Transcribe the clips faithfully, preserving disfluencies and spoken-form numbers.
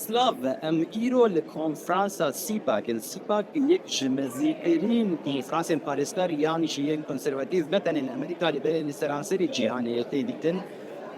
Silav, em îro li konferansa CPAC in. CPAC yek ji mezîtirîn konferansên parêzkar yan jî yên konservatîf ne tenê li Amerîka lê belê li seranserî cîhanê tê dîtin.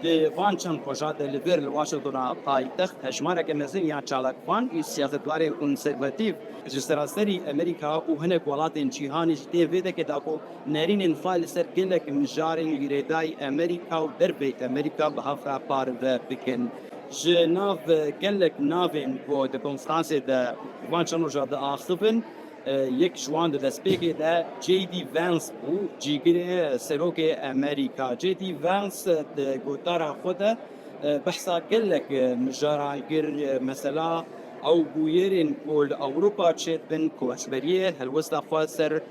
Di van çend roja de li vir li Washingtona paytext hejmareke mezin ya çalakvan û siyasetvanên konservatîf ji seranserî Amerîka û hinek welatên cîhanê jî tê vê dekê de ku nerînên xwe li ser gelek mijarên girêdayî Amerîka û derveyî Amerîka bi hev re parve bikin. Ji nav gelek navên ku di konferansê de van çend roja diaxivin, e, yek ji wan di destpêkê de J D Vance bû, cîgirê serokê Amerîka. J D Vance di gotara xwe de, e, behsa gelek, e, mijaran kir, e, mesela ew bûyerên ku li Ewropa çêdibin, koçberiyê helwesta xwe ser e,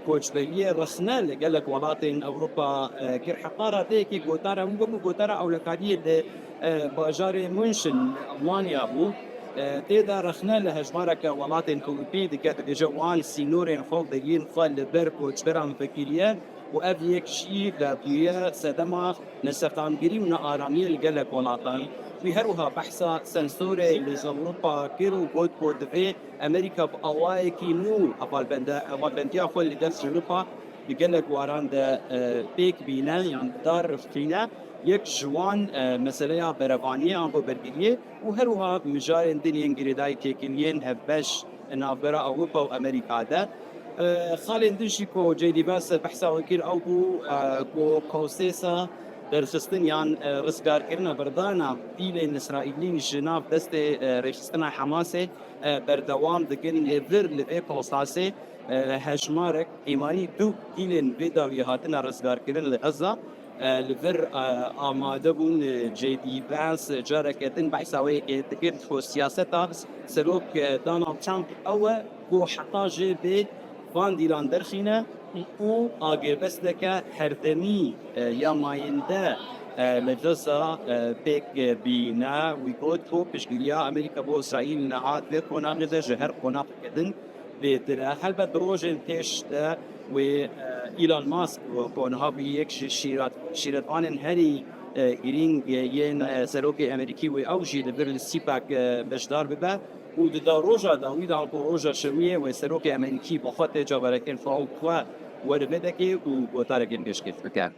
koçberiyê rexne li gelek welatên Ewropa, e, kir. Heta radeyekî gotara wî wekî gotara ewlekariyê li, e, bajarê München li Almanya bû. E, tê de rexne li hejmareke welatên Ewropî dike, dibêje wan sînorên xwe û deriyên xwe li ber koçberan vekiriye û ev yek jî li bûye sedema neseqamgirî û nearamiyê li gelek welatan. Wî her wiha behsa sensorê li Ewropa kir û got ku divê Amerîka bi awayekî nû hevalbende-, hevalbendiya xwe li gel Ewropa di gelek waran de, e, pêk bîne yan dar rifkîne. Yek ji wan, e, meseleya berevaniyê ango bergiriyê û her wiha mijarên din yên girêdayî têkiliyên hevbeş navbera Ewropa û Amerîka de. E, xalên din jî ku J D Vance behsa wan kir ew bû, e, ku prosesa derxistin yan, e, rizgarkirina berdana dîlên Îsraîlî ji nav destê, e, rêxistina Hamasê, e, berdewam dikin. Lê vir li vê prosesê, e, hejmarek êmanî du dîlên vê dawiyê hatine rizgarkirin li Gaza, e, li vir, e, amade bûn. E, J D Vance careke din behsa wê yekê dikir ku siyaseta Serok, e, Donald Trump ew e ku heta jê bê van dîlan derxîne û agirbesteke herdemî, e, ya mayînde, e, li Gaza, e, pêk, e, bîne. Wî got ku piştgiriya Amerîka bo Îsraîl niha di vê qonaxê de ji her qonaxeke din bêtir e. Helbet di rojên pêş de wê, e, Elon Musk, ku niha bûye yek ji şîret-, şîretvanên herî, e, girîng, e, yên, e, serokê Amerîkî, wê ew jî li vir li CPAC, e, beşdar bibe. Û di da roja dawî de anku roja şewiyê wê serokê Amerîkî bi xwe tê çaverêkirina xwe û xwe were vê dekê û gotarekê pêşkêş bike.